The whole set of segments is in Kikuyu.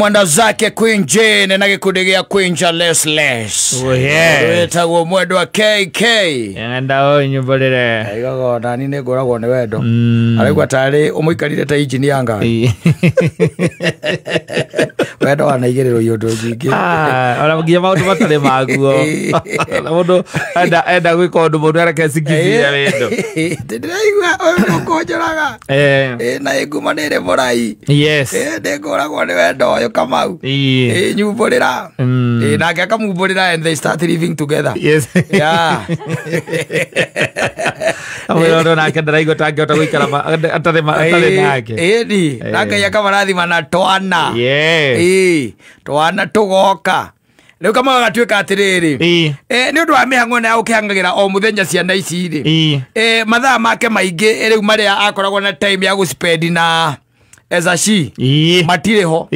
Mwenda zake Queen Jane na gikundi gĩa Queen Charles Les. Oh, yes. Wĩtagwo mwendwa KK. Enda o nyumborere. Aigaga nani nĩ ngoragwo nĩ wendo. Araigua tarĩ ũmũikarire ta injini ya ngari. Wendo wanaigĩrĩrwo iũndũ nyingĩ. Ah, ona nginya maũndũ matarĩ maguo. Mũndũ enda gwĩka ũndũ mũndũ areke cikithia wendo. Ndĩraigua ũyũ nĩ ũkũnjũraga. Na ĩnguma nĩ ĩrĩ mũrai. Yes. Nĩ ngoragwo nĩ wendo ũyũ Kamau. Nyumbũrĩra. Nake akamumbũrĩra and they start living together. Yes. Yeah. Amwĩra nake ndaraigua tangĩhota gũikara atarĩ nake. Ĩni, na Ngai akamarathima na twana. Yes. Twana tũgoka. Rĩu Kamau agatuĩka atĩrĩrĩ. Nĩ ũndũ wa mĩhang'o ĩno ya gũkĩhang'agĩra o mũthenya ciana ici rĩ. Mathaa make maingĩ rĩu marĩa akoragwo na time ya gũspend na as a she. Matirĩ ho.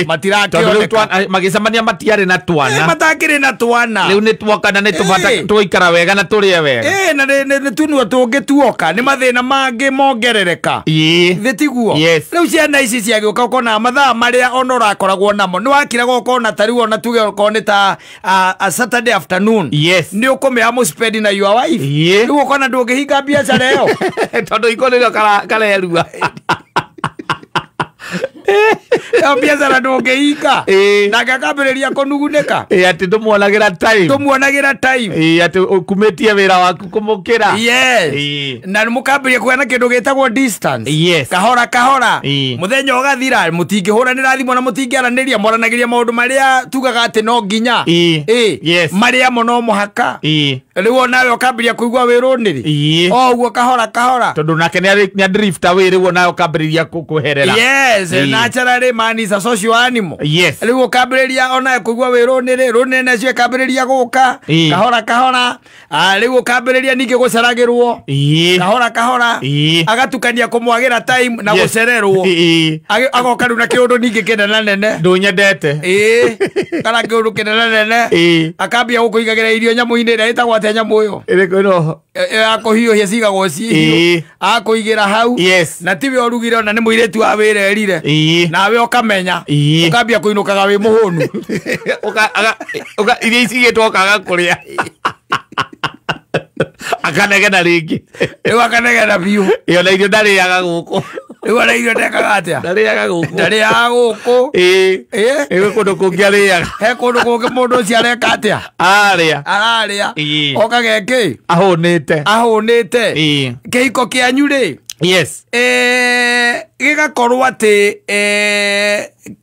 Matirakĩoneka. Magĩcemania matiarĩ na twana. Matakĩrĩ na twana. Rĩu nĩ tuoka na nĩ tũbata tũikara wega na tũrĩe wega. Na nĩ tunua tũngĩ tuoka nĩ mathĩna mangĩ mongerereka. Thĩ tiguo. Yes. Rĩu ciana ici ciagĩũka ũkona mathaa marĩa ona ũrakoragwo namo nĩ wakiraga ũkona ta rĩu ona tuge okorwo nĩ ta a Saturday afternoon. Yes. Nĩ ũkũmĩha mũspend na your wife. Rĩu ũkona ndũngĩhinga biacara ĩyo. Tondũ iko nĩrĩo karerua. Ĩyo biacara ndũngĩhinga. Nake akambĩrĩria kũnugunĩka. Atĩ ndũmuonagĩra time. Ndũmuonagĩra time. Atĩ ũkumĩtie wĩra waku kũmũkĩra. Yes. Na mũkambĩrĩria kũgĩa na kĩndũ gĩtagwo distance. Yes. Kahora kahora. Mũthenya ũgathira mũtingĩhũranĩra thimũ na mũtingĩaranĩria mwaranagĩria maũndũ marĩa tugaga atĩ no nginya. Yes. Marĩa mo no mũhaka. Rĩu onawe ũkambĩrĩria kũigua wĩrũnĩri. O ũguo kahora kahora. Tondũ nake nĩ drift away rĩu onawe ũkambĩrĩria kũherera. Yes. Naturally man is a social animal. Yes. Rĩu ũkambĩrĩria onawe kũigua wĩrũnĩrĩ, rũnĩrĩ nacio ĩkambĩrĩria gũka. Kahora kahora. Rĩu ũkambĩrĩria ningĩ gũceragĩrwo. Kahora kahora. Agatukania kũmwagĩra time na gũcererwo. Agoka rĩu na kĩũndũ ningĩ kĩnene nene. Ndũnyendete. Kana kĩũndũ kĩnene nene. Akambia gũkũigagĩra irio nyamũ-inĩ ĩrĩa ĩtagwo atĩa nyamũ ĩyo? Ĩrĩkũ ĩno? Ya kũhiũhia cigagwo ciĩ hiũ. Akũigĩra hau. Yes. Na tiwe ũrugire ona nĩ mũirĩtu wa wĩra erire. Nawe ũkamenya. Ũkambia kũinũkaga wĩ mũhũnu. Irio icigĩtwo ũkaga kũrĩa. Akanegena rĩngĩ. Rĩu akanegena biũ. Ĩyo na irio ndarĩaga gũkũ. Rĩu ona irio ndekaga atĩa? Ndarĩaga gũkũ. Ndarĩaga gũkũ. Ĩ kũndũ kũngĩ arĩaga. He kũndũ kũngĩ mũndũ ũcio areka atĩa? Arĩa. Ararĩa. Okaga kĩ? Ahũnĩte. Ahũnĩte. Kĩhiko kĩanyu rĩ? Yes. Gĩgakorwo atĩ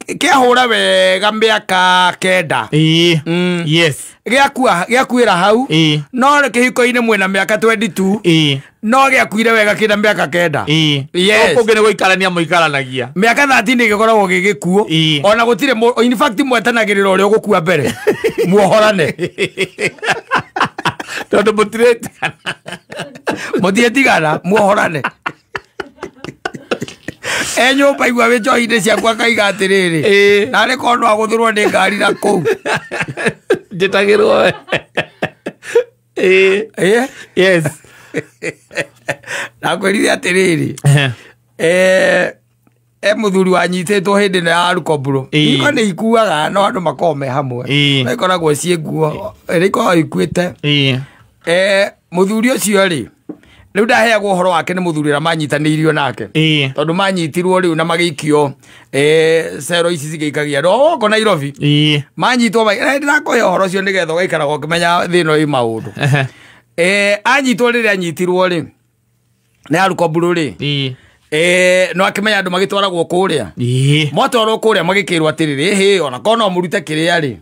kĩahũra wega mĩaka 9. Yes. Gĩakuĩra hau. No kĩhiko-inĩ mwĩna mĩaka 22. No gĩakuire wega kĩna mĩaka 9. Yes. Kũngĩ nĩ gũikarania mũikaranagia. Mĩaka 13 gĩkoragwo gĩ gĩkuũ. Ona gũtirĩ in fact mwetanagĩrĩra ũrĩa ũgũkua mbere. Muohorane. Tondũ mũtirĩtigana. Mũtirĩtigana, muohorane. Nyũmba igua wĩ njohi-inĩ ciaku akaiga atĩrĩrĩ. Narĩ korwo no agũthũrwo nĩ ngari na kũu. Njĩtagĩrwo we. Yes. Nakwĩrire atĩrĩrĩ. Mũthuri wanyitĩtwo hĩndĩ ĩno ya Rukoburo. Iko nĩ ikuaga no andũ makoragwo me hamwe. No ikoragwo ciĩ nguo. Ĩrĩa ikoragwo ikuĩte. Mũthuri ũcio rĩ, rĩu ndaheagwo ũhoro wake nĩ mũthuri ũrĩa manyitanĩirio nake. Tondũ manyitirwo rĩu na magĩikio cero ici cigĩikagia andũ o gũkũ Nairobi. Manyitwo ndĩrakũhe ũhoro ũcio nĩgetha ũgaikaraga ũkĩmenya thĩna wĩ maũndũ. Anyitwo rĩrĩa anyitirwo rĩ, nĩ Arukoburu rĩ. No akĩmenya andũ magĩtwaragwo kũrĩa. Mwatwarwo kũrĩa magĩkĩrwo atĩrĩrĩ, hĩ ona korwo no mũrute kĩrĩa rĩ,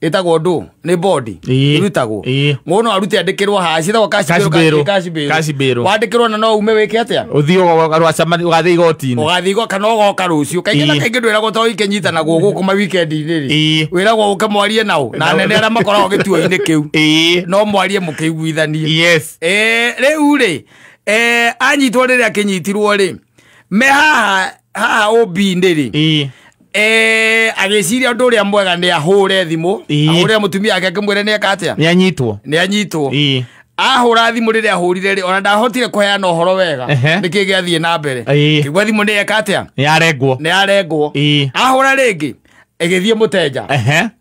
ĩtagwo ndũ nĩ bodi ĩrutagwo. Mũndũ no arute andĩkĩrwo haha ciĩtagwo cash bail. Wandĩkĩrwo na no ume wĩke atĩa? Ũthiĩ ũgathiĩ igoti-inĩ. Ũgathiĩ kana ũgoka rũciũ. Kaingĩ na kaingĩ ndwĩragwo to ikĩnyitanagwo gũkũ ma weekend-inĩ rĩ. Wĩragwo ũke mwarie nao na anene arĩa makoragwo gĩtuo-inĩ kĩu. No mwarie mũkĩiguithanie. Yes. Rĩu rĩ, anyitwo rĩrĩa akĩnyitirwo rĩ, me haha haha OB-inĩ rĩ. Agĩciria ũndũ ũrĩa mwega nĩ ahũre thimũ, ahũre mũtumia wake akĩmwĩre nĩ eka atĩa? Nĩ anyitwo. Nĩ anyitwo. Ahũra thimũ rĩrĩa ahũrire rĩ, ona ndahotire kũheana ũhoro wega. Nĩkĩ gĩathiĩ na mbere. Kĩgua thimũ nĩ eka atĩa? Nĩ arengwo. Nĩ arengwo. Ahũra rĩngĩ. Ĩgĩthiĩ mũtenja.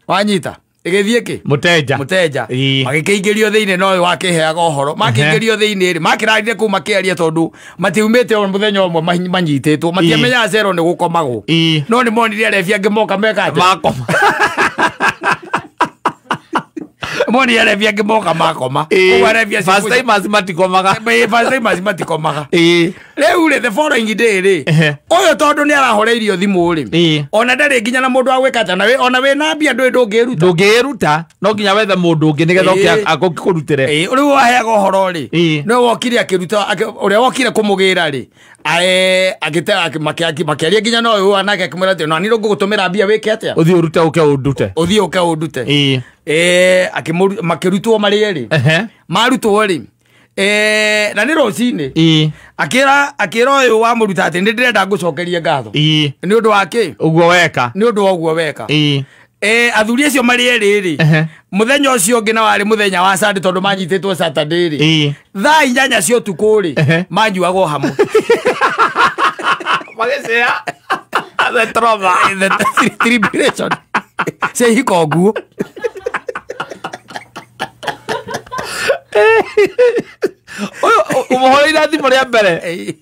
Wanyita. Ĩgĩthiĩ kĩ? Mũtenja. Mũtenja. Magĩkĩingĩrio thĩinĩ no ũyũ wakĩheaga ũhoro. Makĩingĩrio thĩinĩ rĩ, makĩrarire kũu makĩaria tondũ matiumĩte o mũthenya ũmwe manyitĩtwo. Matiamenyaga cero nĩ gũkomagwo. No nĩ monire arebi angĩ moka meka atĩa? Makoma. Monire arebi angĩ moka makoma. Koguo arebi acio First timers matikomaga. First timers matikomaga. Rĩu rĩ, the following day rĩ, ũyũ tondũ nĩ arahoreirio thimũ rĩ, ona ndarĩ nginya na mũndũ wa gwĩka atĩa, ona wĩna mbia ndũĩ ndũngĩruta. Ndũngĩruta, no nginya wethe mũndũ ũngĩ nĩgetha oke agũkũrutĩre. Rĩu waheaga ũhoro rĩ, nĩwe wokire akĩruta, ũrĩa wokire kũmũgĩra rĩ, makĩaria nginya na ũyũ nake akĩmwĩra atĩ, na niĩ ngũgũtũmĩra mbia wĩke atĩa? Ũthiĩ ũrute ũke ũndute. Ũthiĩ ũke ũndute. Makĩrutwo marĩ erĩ. Marutwo rĩ, na nĩ rũcinĩ. Akĩra ũyũ wamũruta atĩ nĩ ndĩrenda ngũcokerie ngatho. Nĩ ũndũ wa kĩ? Ũguo weka. Nĩ ũndũ wa ũguo weka. Athuri acio marĩ erĩ rĩ, mũthenya ũcio ũngĩ na warĩ mũthenya wa Sunday tondũ manyitĩtwo Saturday rĩ, thaa 8 cia ũtukũ rĩ, manyuagwo hamwe. Magĩcĩa. The trauma. The tribulation. Cia ihiko nguo. Ũyũ ũmũhũrĩire thimũ rĩa mbere.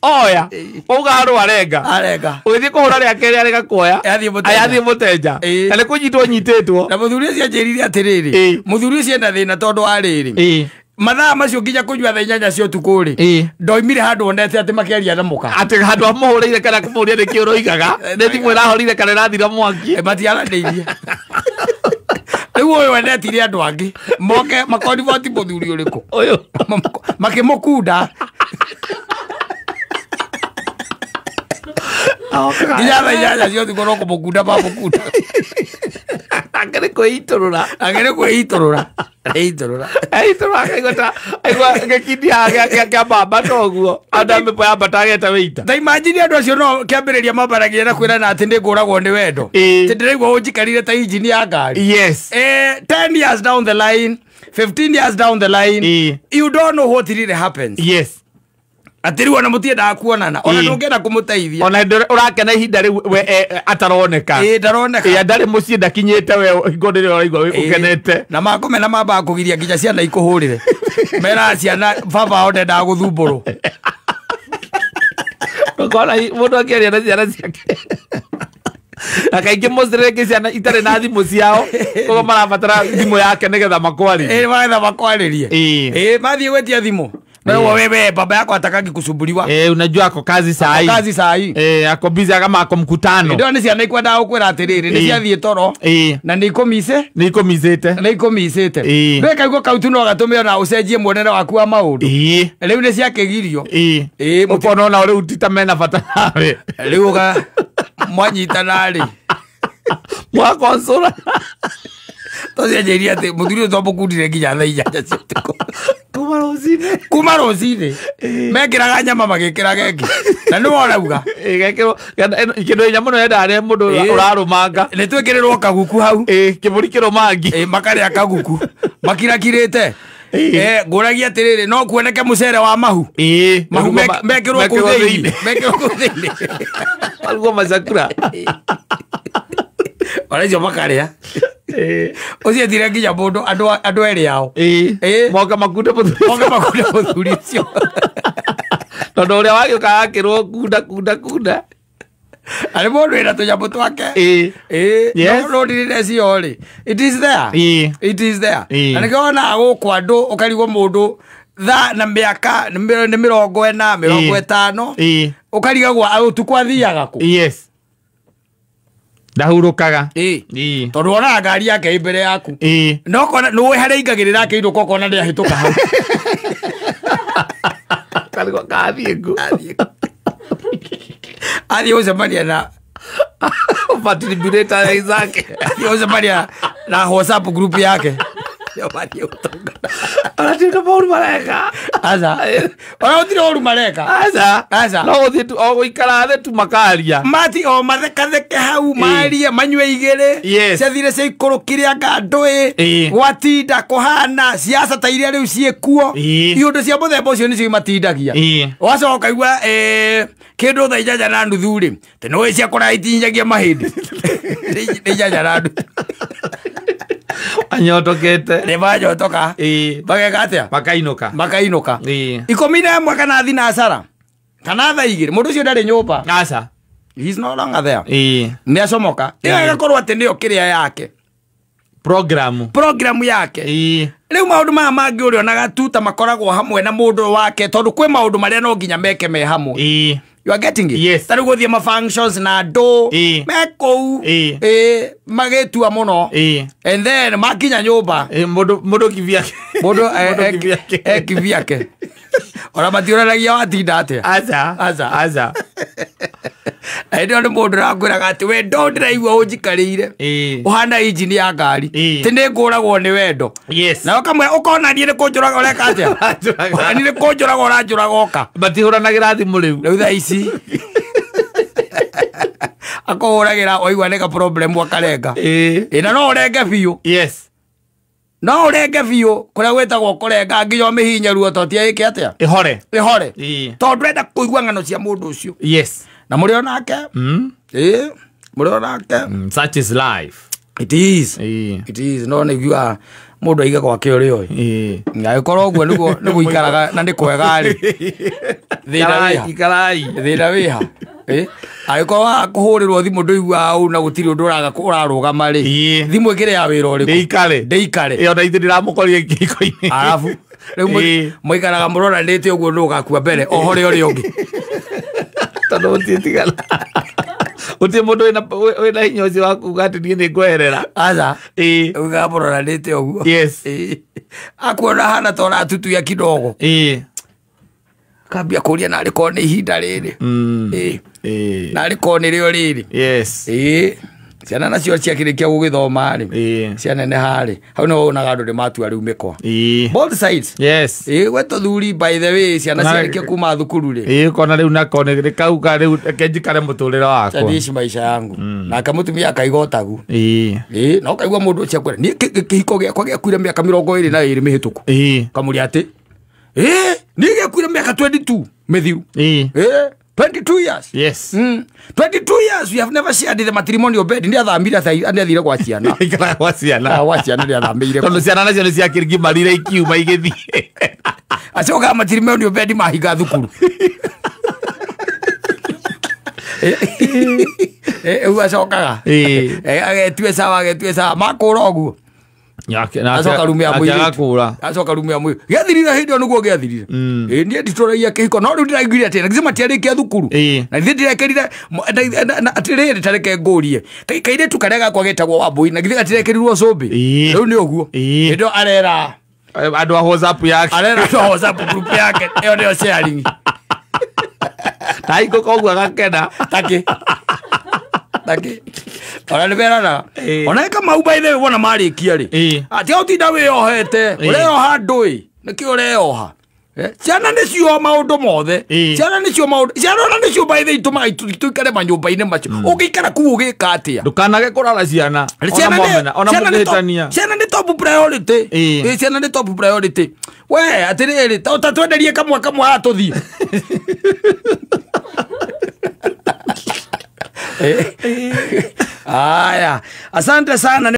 Oya. Wauga handũ arenga. Arenga. Ũgĩthiĩ kũhũra rĩa kerĩ arega kuoya. Athiĩ mũtenja. Na nĩ kũnyitwo nyitĩtwo. Na mũthuri ũcio anjĩrire atĩrĩrĩ, mũthuri ũcio ena thĩna tondũ wa rĩrĩ, mathaa macio nginya kũnyua thaa 8 cia ũtukũ rĩ, ndoimire handũ onete atĩ makĩaria na mũka. Atĩ handũ amũhũrĩire kana kũmũria nĩkĩ ũroigaga, nĩ thimũ ĩrahorire kana ĩrathira mwaki. Matiaranĩirie. Rĩu ũyũ endetire andũ angĩ moke makonivoti mũthuri ũrĩkũ. Ũyũ. Makĩmũkunda. Nginya thaa 8 cia ũtukũ no kũmũkunda mamũkunda. Akĩrĩ kwĩitũrũra. Akĩrĩ kwĩitũrũra. Eitũrũra. Eitũrũra akaigua ta aigua gĩkindi kĩa mbamba ta ũguo. Andũ a mĩpo ya mbata ageta wĩita. Ta imagine andũ acio no kĩambĩrĩria mambaragia na kwĩrana atĩ nĩ ngũragwo nĩ wendo. Atĩ ndĩraigua ũnjikarire ta injini ya ngari. Yes. 10 years down the line, 15 years down the line, you don't know what really happens. Yes. Atĩ rĩu ona mũtiendaga kuonana, ona ndũngĩenda kũmũteithia. Ona ũrakena ihinda rĩu we ataroneka. Ndaroneka. Ndarĩ mũciĩ ndakinyĩte we hingo rĩrĩa ũraigua ũkenete. Na makome na mambaga kũgiria nginya ciana ikũhũrĩre. Meraga ciana baba wao ndendaga gũthumbũrwo. Ũkona mũndũ akĩaria na ciana ciake. Na kaingĩ mũcirĩngĩ ciana itarĩ na thimũ ciao, koguo marabatara thimũ yake nĩgetha makwarĩrie. Magetha makwarĩrie. Mathiĩ gwĩtia thimũ. Wewe baba yako atakangi kusumbuliwa. Unajua ako kazi saa hii. Kazi saa hii. Ako busy kama ako mkutano. Ndio ni ciana ikwendaga gukwira atiriri, ni ciathie toro. Na ni ikumice. Ni ikumisite. Ni ikumisite. Ndwe kaigua kau tu no gatumire na ucenjie muonere waku wa maundu. Riu ni ciakigirio. Ukona ona riu ti ta mena bata nawe. Riu ga mwanyitana ri. Mwakonsora. Tocianjĩria atĩ mũthuri ũyũ twamũkundire nginya thaa 8 cia ũtukũ. Kuma rũcinĩ. Kuma rũcinĩ. Mekĩraga nyama magĩkĩraga ĩngĩ. Na nĩwe ũrauga. Kĩndũ nyamũ ĩno yendaga nĩ mũndũ ũrarũmanga. Nĩ twĩkĩrĩrwo kaguku hau. Kĩbũri kĩrũmangi. Makarĩa kaguku. Makirakirĩte. Ngũragia atĩrĩrĩ, no kuoneke mũcere wa mahu. Mahu mekĩrwo kũu thĩinĩ. Mekĩrwo kũu thĩinĩ. Marugwo macakura. Ona icio makarĩa. Ũcio etire nginya mũndũ andũ erĩ ao. Moka makunde mũthuri. Moka makunde mũthuri ũcio. Tondũ ũrĩa wagĩũka akĩrwo kunda kunda kunda. Arĩ mũndũ wĩna tũnyamũ twake. No loneliness ĩyo rĩ, it is there. It is there. Na nĩkĩo wonaga gũkũ andũ ũkarigwo mũndũ thaa na mĩaka nĩ 40 50 ũkarigagwo ũtukũ athiaga kũ. Yes. Ndahurũkaga. Tondũ wonaga ngari yake ĩ mbere yaku. No ũkona nĩũĩ harĩa aingagĩrĩra akĩinũka ũkona nĩahĩtũka hau. Karigwo kathiĩ kũ. Athiĩ gũcemania na Matribulator zake. Athiĩ gũcemania na WhatsApp group yake. Nĩo mathiĩ gũtũngana. Ona ti ũndũ mũru mareka. Aca. Ona gũtirĩ ũru mareka. Aca. Aca. No gũthiĩ tu o gũikara thĩ tu makaria. Mati o mathekatheke hau marie manyue igĩrĩ. Yes. Ciathire ciaikũrũkire anga ndũĩ. Ĩĩ. Gwatinda kũhana ciaca ta iria rĩu ciĩkuo. Ĩĩ. Iũndũ cia mũthemba ũcio nĩcio imatindagia. Ĩĩ. Wacoka ũkaigua kĩndũ thaa inyanya na nuthu rĩ, tĩ nĩũĩ cia kũraya itinyagia mahĩndĩ. Nĩ inyanya na nuthu. Anyotokete. Nĩ manyotoka. Ĩĩ. Mageka atĩa? Makainũka. Makainũka. Ĩĩ. 11 kana thinacara kana thaa 2 mũndũ ũcio ndarĩ nyũmba. Aca. He's no longer there. Ĩĩ. Nĩ acomoka. Ĩyo ĩgakorwo atĩ nĩyo kĩrĩa yake. Programu yake. Ĩĩ. Rĩu maũndũ maya mangĩ ũrĩonaga tu ta makoragwo hamwe na mũndũ wake tondũ kwĩ maũndũ marĩa no nginya meke me hamwe. Ĩĩ. You are getting it? Yes. Ta rĩu gũthiĩ ma functions na andũ Ĩĩ. me kũu. Ĩĩ. Ĩĩ, magĩtua mũno. Ĩĩ. And then makinya nyũmba. Ĩĩ, mũndũ kivyake. Mũndũ Mũndũ kivyake. kivyake. Ona matiũranagia watinda atĩa. Aca. Aca. Aca. Na hĩndĩ ĩyo nĩ mũndũ ũrakwĩraga atĩ wendo ndĩraigua ũnjikarĩire. Ĩĩ. Ũhana injini ya ngari. Ĩĩ. Tĩ nĩ ngũragwo nĩ wendo. Yes. Na ũkamwĩra ũkona niĩ nĩ kũnjũraga ũreka atĩa? Ũranjũraga. Ona niĩ nĩ kũnjũraga ũranjũraga oka. Matihũranagĩra thimũ rĩu. Rĩu thaa ici akũhũragĩra waigua nĩ ka problem akarenga. Ĩĩ. Ĩ, na no ũrenge biũ. Yes. No ũrenge biũ kũrĩa gwĩtagwo kũrenga nginya ũmĩhinye ruo to ti ĩke atĩa? Ĩhore. Ĩhore. Ĩĩ. Tondũ ndũrenda kũigua ng'ano cia mũndũ ũcio. Yes. Na mũrĩ onake. Ĩĩ, mũrĩ onake. Such is life. It is. Ĩĩ. It is. No nĩ iguaga mũndũ aige gwake ũrĩa ũĩ. Ĩĩ. Angĩkorwo ũguo nĩguo nĩgũikaraga na nĩ kwega rĩ. Thĩna wĩha. Ikarai. Thĩna wĩha. Ĩĩ. Angĩkorwo waga kũhũrĩrwo thimũ ndũiguaga ũũ na gũtirĩ ũndũ ũraga ũrarũgama rĩ. Ĩĩ. Thimũ ĩkĩrĩ ya wĩra ũrĩkũ? Ndĩikare. Ndĩikare. Ĩĩ, ona ithuĩ ndĩramũkorire kĩhiko-inĩ. Arabu rĩu Ĩĩ. mũikaraga mũroranĩte ũguo nũ ũgakua mbere oho ũrĩa ũrĩa ũngĩ. Tondũ gũtiĩtigana. Gũtirĩ mũndũ wĩna hinya ũcio wa kuga atĩ niĩ nĩngweherera. Aca. Ĩĩ. Ũgaga mũroranĩte ũguo. Yes. Ĩĩ. Akuona hana ta ũratutuia kidogo. Ĩĩ. Akambia kũria narĩ korwo nĩ ihinda rĩrĩ. Ĩĩ. Ĩĩ. Narĩ korwo nĩrĩo rĩrĩ. Yes. Ĩĩ. Ciana nacio ciakĩrĩkia gũgĩthoma rĩ. Ĩĩ. Cianeneha rĩ. Hau nĩho wonaga andũ nĩmatua rĩu mĩkwa. Ĩĩ. Both sides. Yes. Ĩĩ, gwe tũthuri by the way ciana ciarĩkia kuma thukuru rĩ. Ĩĩ, ũkona rĩu nako nĩ kauga rĩu reke njikare mũtũrĩre wakwa. Niici maica yangu. Nake mũtumia akaiga ũtagu. Ĩĩ. Ĩĩ, na ũkaigua mũndũ ũcio akwĩra, niĩ kĩhiko gĩakwa gĩakuire mĩaka 22 mĩhĩtũku. Ĩĩ. Ũkamũria atĩ, ĩĩ, niĩ gĩakuire mĩaka 22 mĩthiru. Ĩĩ. Ĩĩ, 22 years. Yes. 22 years we have never shared the matrimonial bed. Nĩ athamire nĩ athire gwa ciana. Ikaraga gwa ciana. Gwa ciana nĩ athamĩire. Tondũ ciana nacio nĩ ciakĩgimarire ikiuma igĩthiĩ. Acoka matrimonial bed mahinga thukuru. Rĩu acokaga. Ĩĩ. Agetue sawa, agetue sawa. Makũra ũguo. Acoka rumu ya mũirĩtu. Acoka rumu ya mũirĩtu. Gĩathirire hĩndĩ ĩyo nĩguo gĩathirire. Ĩĩ, niĩ nditũragia kĩhiko no rĩu ndĩraiguire atĩ na githĩ matiarĩkia thukuru. Na githĩ ndirekĩrire atĩrĩrĩ ta reke ngũrie. Kairĩtu karĩa gakwa getagwo Wambũi na githĩ gatirekĩrirwo cumbĩ. Rĩu nĩ ũguo. Hĩndĩ ĩyo arera andũ a WhatsApp yake. Arera andũ a WhatsApp group yake. Ĩyo nĩyo sharing. Na ikũka ũguo agakena. Takĩ. Takĩ. Ona nĩ meranaga. Ona ĩka mau by the way wona marĩkia rĩ. Ati ũtinda wĩyohete. Ũreyoha ndũĩ. Nĩkĩ ũreyoha? Ciana nĩcio maũndũ mothe. Ciana nĩcio maũndũ. Ciana ona nĩcio by the way itũmaga tũikare manyũmba-inĩ macio. Ũngĩikara kũu ũgĩka atĩa? Ndũkanage kũrara ciana. Ciana Ona mũngĩhĩtania. Ciana nĩ top priority. Ciana nĩ top priority. We atĩrĩrĩ ta twenderie kamwe kamwe haha tũthiĩ. Aya, asante sana.